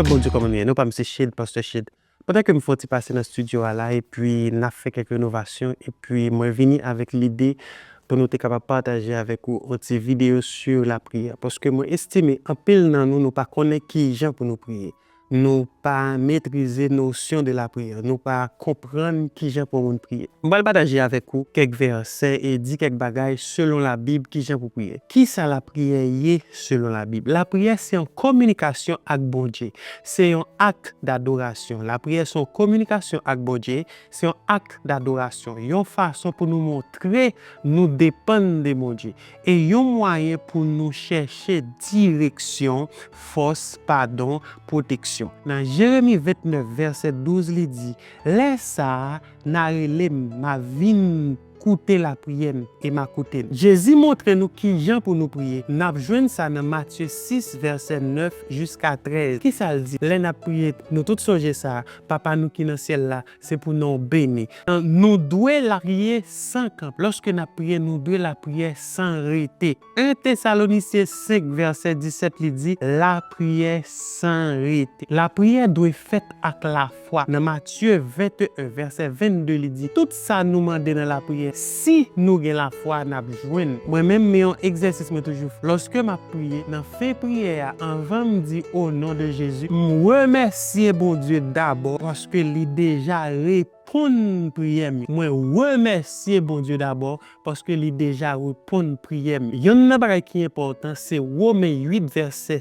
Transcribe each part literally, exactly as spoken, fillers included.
Bondye, kòman nou ye? Non pa m se Shade, Pastè Shade. Pandan ke m fè yon ti pase nan estidyo a la, epi n ap fè kèk renovasyon, epi mwen vini avèk lide pou nou te kapab pataje avèk ou yon ti videyo sou lapriyè. Paske mwen estime anpil nan nou, nou pa konnen kijan pou nou priye. Nou pa metrize nosyon de lapriyè. Nou pa konprann kijan pou yon moun priye. M pral pataje avèk ou kèk vèsè e di kèk bagay selon Labib kijan pou priye. Kisa lapriyè ye selon Labib? Lapriyè se yon kominikasyon ak Bondye. Se yon ak dadorasyon. Lapriyè se yon kominikasyon ak Bondye. Se yon ak dadorasyon. Yon fason pou nou montre nou depann de Bondye. E yon mwayen pou nou chèche direksyon, fòs, padon, pwoteksyon. Nan Jeremi vennèf, vèsè douz, li di, lè sa a, n a rele m, m a vin koute lapriyè m e m a koute n. Jezi montre nou kijan pou nou priye. N ap jwenn sa nan Matye sis, vèsè nèf jiska trèz. Kisa l di? Lè n ap priye, nou tout sonje sa, Papa nou ki nan syèl la, se pou non w beni. Nou dwe lapriyè san kanpe. Lòske n ap priye, nou dwe lapriyè san rete. En Tesalonisyen senk, vèsè disèt, li di, lapriyè san rete. Lapriyè dwe fèt ak lafwa. Nan Matye venteyen, vèsè vennde, li di, tout sa nou mande nan lapriyè, si nou gen lafwa, n ap jwenn. Mwen menm, men yon egzèsis mwen toujou fè. Lòske m ap priye, nan fen priyè a, anvan m di, o non de Jezi, m remèsye Bondye dabò, paske li deja reponn priyè m yo. Mwen remèsye Bondye dabò, paske li deja reponn priyè m. Yonn nan bagay ki enpòtan, se Women uit, vèsè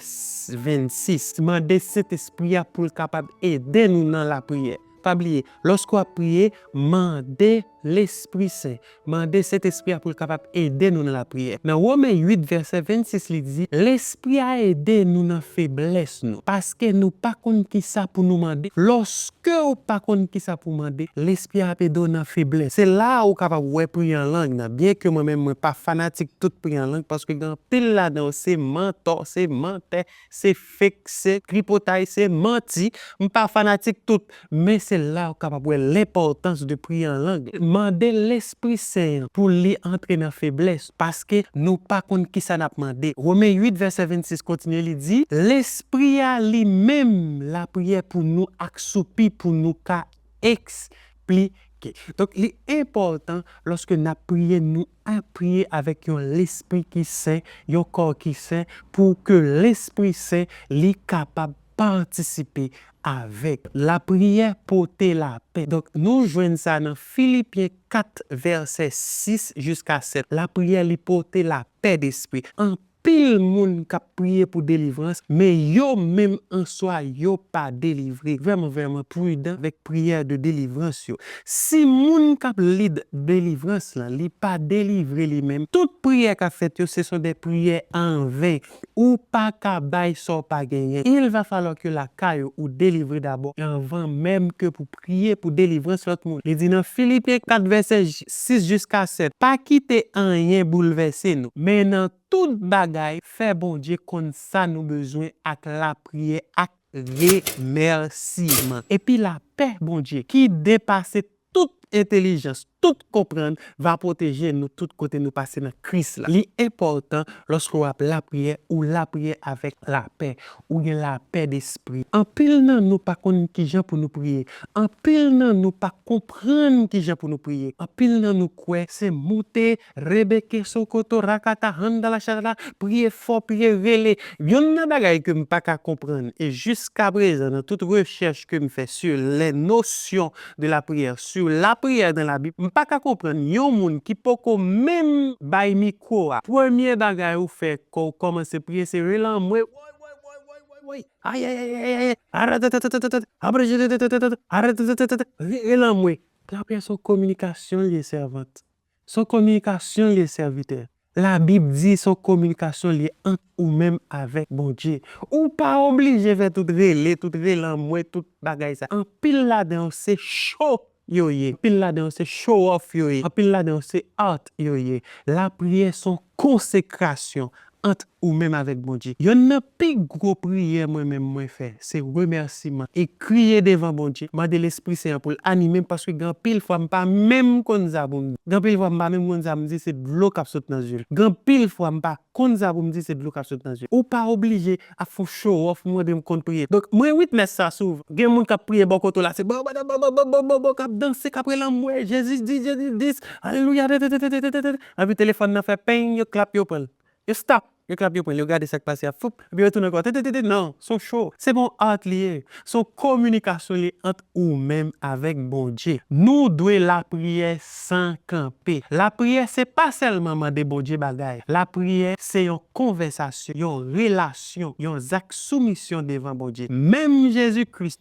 vennsis. Mande Sentespri a pou l kapab ede nou nan lapriyè. Pa bliye, lòske w ap priye, mande Lespri Sen. Mande Sentespri a pou l kapab ede nou nan lapriyè. Nan Women uit, vèsè vennsis, li di, Lespri a ede nou nan feblès nou, paske nou pa konn kisa pou nou mande. Lòske w pa konn kisa pou mande, Lespri a ap ede w nan feblès. Se la a ou kapab wè priye an lang nan. Byenke mwen menm, mwen pa fanatik tout priye an lang, paske gen anpil ladan yo se mantò, se mantè, se fake, se tripotay, se manti. M pa fanatik tout, men se la ou kapab wè lenpòtans de priye an lang. Mande Lespri Sen an pou li antre nan feblès, paske nou pa konn kisa n ap mande. Women uit, vèsè vennsis kontinye, li di, Lespri a li menm, lapriyè pou nou asoupi, pou nou ka eksplike. Donk, li enpòtan lòske n ap priye, nou ap priye avèk yon lespri ki sen, yon kò ki sen, pou ke Lespri Sen li kapab patisipe avèk. Lapriyè pote lapè. Donk, nou jwenn sa nan Filipyen kat, vèsè sis jiska sèt. Lapriyè li pote lapè despri. Anpil moun k ap priye pou delivrans, men yo menm an swa, yo pa delivre. Vrèman, vrèman pridan avèk priyè de delivrans yo. Si moun k ap lid delivrans lan, li pa delivre li menm, tout priyè k ap fèt yo, se sont des prières en vain. Ou pa ka bay sa w pa genyen. Il va falloir que lakay ou, ou delivre dabò anvan menm ke pou priye pou delivrans lòt moun. Li di nan Filipyen kat vèsè sis jiska sèt, pa kite anyen boulvèse nou, men nan tout bagay, fè Bondye konn sa nou bezwen ak lapriyè, ak remèsiman. Epi lapè Bondye, ki depase tout entèlijans, tout konprann, va pwoteje nou tout kote nou pase nan Kris la. Li enpòtan lòske w ap lapriyè, ou lapriyè avèk lapè, ou gen lapè despri. Anpil nan nou pa konn kijan pou nou priye. Anpil nan nou pa konprann kijan pou nou priye. Anpil nan nou kwè se moute, rebeke, sokoto, rakata, handala, chatala, priye fò, priye rele. Yonn nan bagay ke m pa ka konprann, e jiskaprezan, nan tout rechèch ke m fè sur les notions de la prière, sur la prière dans la Bible, m pa ka konprann yon moun ki poko menm bay mikwo a. Premye bagay ou fè, kò w kòmanse priye, se rele anmwe. Woy, woy, woy, woy, woy, woy. Ay, ay, ay, ay, ay, ay. Aratatatatatat. Aratatatatatat. Re-, rele anmwe. Lapriyè se yon kominikasyon li ye, sèvant. Se yon kominikasyon li ye, sèvitè. Labib di se yon kominikasyon li ye ant ou menm avèk Bondye. Ou pa oblije fè tout rele, tout rele anmwe, tout bagay sa. Anpil ladan yo se cho yo ye. Anpil ladan yo se show off yo ye. Anpil ladan yo se art yo ye. Lapriyè se yon konsekrasyon ant ou menm avèk Bondye. Yonn nan pi gwo priyè mwen menm mwen fè, se remèsiman e kriye devan Bondye, mande Lespri Sen an pou l anime m, paske gen anpil fwa m pa menm konn sa pou m di. Gen anpil fwa m pa menm konn sa pou m di, se dlo k ap sot nan zye l. Gen anpil fwa m pa konn sa pou m di, se dlo k ap sot nan zye l. Ou pa oblije ap fè show off, mande m konn priye. Donk, mwen witness sa souvan. Gen moun k ap priye bò kote w la, se bo, bo, bo, k ap danse, k ap rele anmwe, Jezi di, Jezi dis, alelouya, tètètètètètètè. Epi telefòn nan fè peng, yo klap, yo pran l. Yo stop, yo klap, yo pran l, yo gade sa k pase a, foup, epi yo tounen ankò, tètètètè, non, se yon show. Se pa yon art li ye, se yon kominikasyon li ye ant ou menm avèk Bondye. Nou dwe lapriyè san kanpe. Lapriyè se pa sèlman mande Bondye bagay. Lapriyè se yon konvèsasyon, yon relasyon, yon zak soumisyon devan Bondye. Menm Jezi Kris,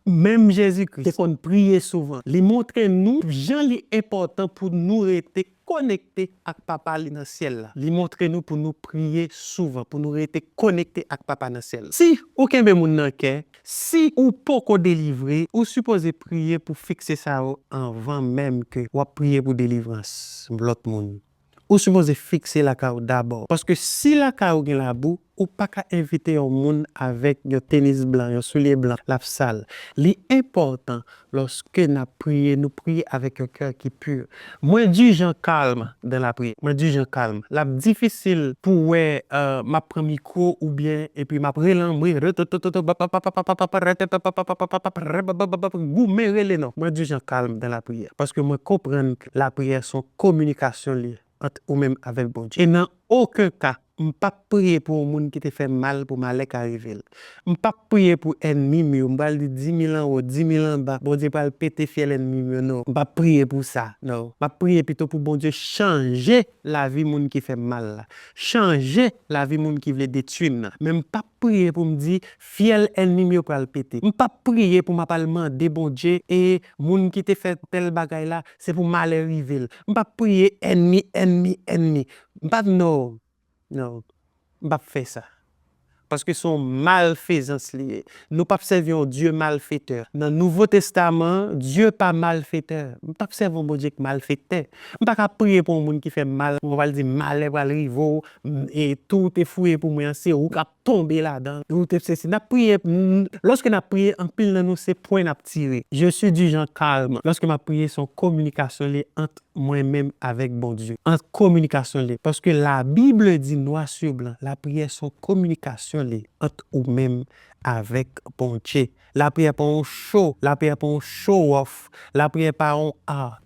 menm Jezi Kris te konn priye souvan. Li montre nou jan li enpòtan pou nou rete konekte ak Papa li nan syèl la. Li montre nou pou nou priye souvan, pou nou rete konekte ak Papa nan syèl la. Si ou kenbe moun nan kè, si ou poko delivre, ou sipoze priye pou fikse sa yo anvan menm ke w ap priye pou delivrans lòt moun. Ou sipoze fikse lakay ou dabò. Paske si lakay ou gen labou, ou pa ka envite yon moun avèk yon tenis blan, yon soulye blan, l ap sal. Li enpòtan lòske n ap priye, nou priye avèk yon kè ki pi. Mwen du genre calme dans la prière. Mwen du genre calme. L ap difisil pou wè, euh, m ap pran mikwo oubyen epi m ap rele anmwe, goumen rele non. Mwen du genre calme dans la prière. Paske mwen konprann ke lapriyè se yon kominikasyon li ye ant ou menm avèk Bondye. E nan okenn ka, m p ap priye pou yon moun ki te fè m mal pou malè ka rive l. M p ap priye pou ènmi m yo. M pral di di mil anwo, di mil anba, Bondye pral pete fyèl ènmi m yo, non. M p ap priye pou sa, non. M ap priye pito pou Bondye chanje lavi moun ki fè m mal la. Chanje lavi moun ki vle detwi m nan. Men m p ap priye pou m di, fyèl ènmi m yo pral pete. M p ap priye pou m ap al mande Bondye, e moun ki te fè tèl bagay la, se pou malè rive l. M p ap priye ènmi, ènmi, ènmi. M p ap, non, non, m p ap fè sa. Paske se yon malfezans li ye. Nou p ap sèvi yon Dye malfetè. Nan Nouvo Testaman an, Dye pa malfetè. M p ap sèvi yon Bondye k malfetè. M pa ka priye pou yon moun ki fè m mal, pou mwen pral di malè pral rive w, m, e tou w te fouye pou mwen an, se ou k ap tonbe ladan. Ou te sesi. N ap priye, m, lòske n ap priye, anpil nan nou se pwen n ap tire. Je suis du genre calme. Lòske m ap priye, se yon kominikasyon li ant mwen menm avèk Bondye. An kominikasyon li. Paske la Bible di nwa si blan, lapriyè se yon kominikasyon li ant ou menm avèk Bondye. Lapriyè pa yon show, lapriyè pa yon show off, lapriyè pa yon art.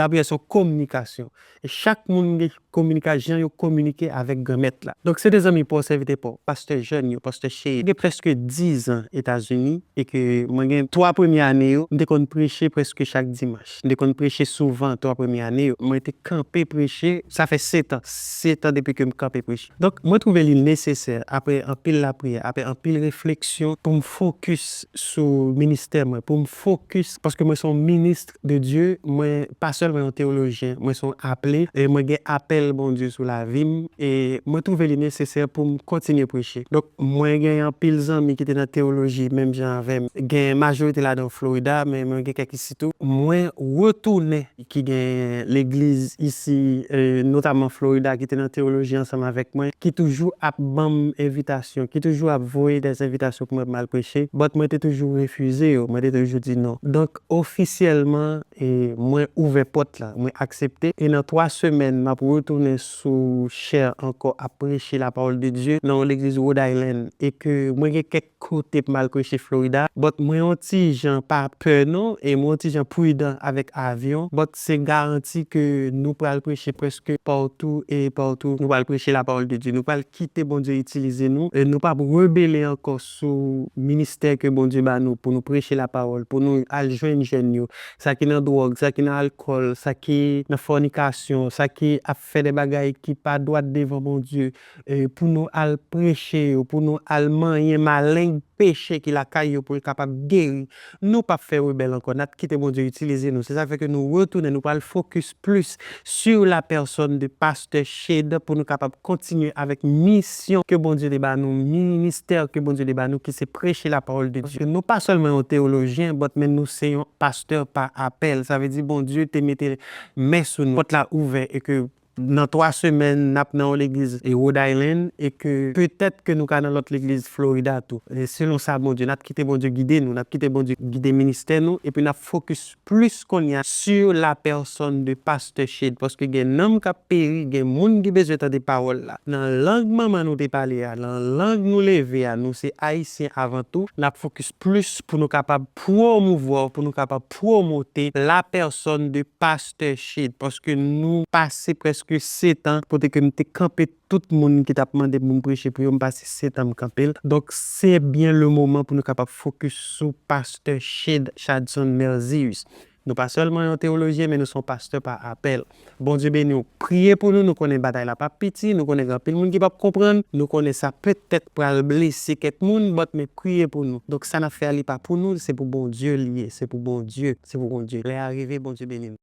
Lapriyè se yon kominikasyon. E chak moun gen kominika-, jan yo kominike avèk Granmèt la. Donk, se de zanmi pa w, sèvitè pa w, pastè jèn yo, pastè Shade. Gen prèske diz an Etazini, e ke mwen gen twa premye ane yo, m te konn preche prèske chak dimanch. M te konn preche souvan twa premye ane yo. Mwen te kanpe preche, sa fè sèt an. Sèt an depi ke m kanpe preche. Donk, mwen twouve li nesesè, apre anpil lapriyè, apre anpil refleksyon, pou m fokis sou ministè mwen, pou m fokis, paske mwen se yon minis de Dye, mwen pa sèlman yon teyolojyen, mwen se yon aple, e mwen gen apèl Bondye sou lavi m, e mwen twouve li nesesè pou m kontinye preche. Donk, mwen gen anpil zanmi ki te nan teyoloji, menm jan avè m. Gen majorite ladan Florida, men mwen gen kèk isi tou. Mwen retounen ki gen legliz isi, e, notaman Florida, ki te nan teyoloji ansanm avèk mwen, ki toujou ap ban m envitasyon, ki toujou ap voye dèz envitasyon pou mwen, pou m al preche, but mwen te toujou refize yo, mwen te toujou di non. Donk, ofisyèlman, e, mwen ouvè pòt la, mwen aksepte, e nan twa semèn, m ap retounen sou chè ankò, ap preche la parole de Dieu nan yon legliz Rhode Island, e ke mwen gen kèk kote pou m al preche Florida. But mwen yon ti jan pa pè non, e mwen yon ti jan pridan avèk avyon. But se garanti ke nou pral preche prèske patou e patou. Nou pral preche la parole de Dieu. Nou pral kite Bondye itilize nou. E nou p ap rebele ankò sou ministè ke Bondye ba nou pou nou preche la parole, pou nou al jwenn jèn yo. Sa ki nan dwòg, sa ki nan alkòl, sa ki nan fònikasyon, sa ki ap fè de bagay ki pa dwat devan Bondye. E, pou nou al preche yo, pou nou al manyen maleng peche ki lakay yo pou l kapab geri. Nou p ap fè rebèl ankò, n ap kite Bondye itilize nou. Se sa k fè ke nou retounen, nou pral fokis plis sur la personne de pastè Shade pou nou kapab kontinye avèk misyon ke Bondye te ba nou, ministè ke Bondye te ba nou, ki se preche la parole de Dieu. Paske nou pa sèlman yon teyolojyen, but men nou se yon pastè pa apèl. Sa vle di Bondye te mete men sou nou. Pòt la ouvè e ke nan twa semèn, n ap nan yon legliz e Rhode Island, e ke petèt ke nou ka nan lòt legliz Florida tou. E selon sa Bondye, n ap kite Bondye gide nou, n ap kite Bondye gide ministè nou, epi n ap fokis plis kounye a sur la personne de Pasteur Shade, paske gen nanm k ap peri, gen moun ki bezwen tande pawòl la. Nan lang manman nou te pale a, nan lang nou leve a, nou se Ayisyen avan tou, n ap fokis plis pou nou kapab pwomouvwa, pou nou kapab pwomote la personne de Pasteur Shade, paske nou pase prèske sèt an kote ke m te kanpe tout moun ki t ap mande pou m preche pou yo, m pase sèt an m kanpe l. Donk, se byen le moman pou nou kapab fokis sou Pasteur Shade Chadson Merzius. Nou pa sèlman yon teyolojyen, men nou se yon pastè pa apèl. Bondye beni w. Priye pou nou. Nou konnen batay la p ap piti. Nou konnen gen anpil moun ki p ap konprann. Nou konnen sa petèt pral blese kèk moun, but men priye pou nou. Donk, sa n ap fè a, li pa pou nou, se pou Bondye li ye. Se pou Bondye. Se pou Bondye. Lè a rive, Bondye beni nou.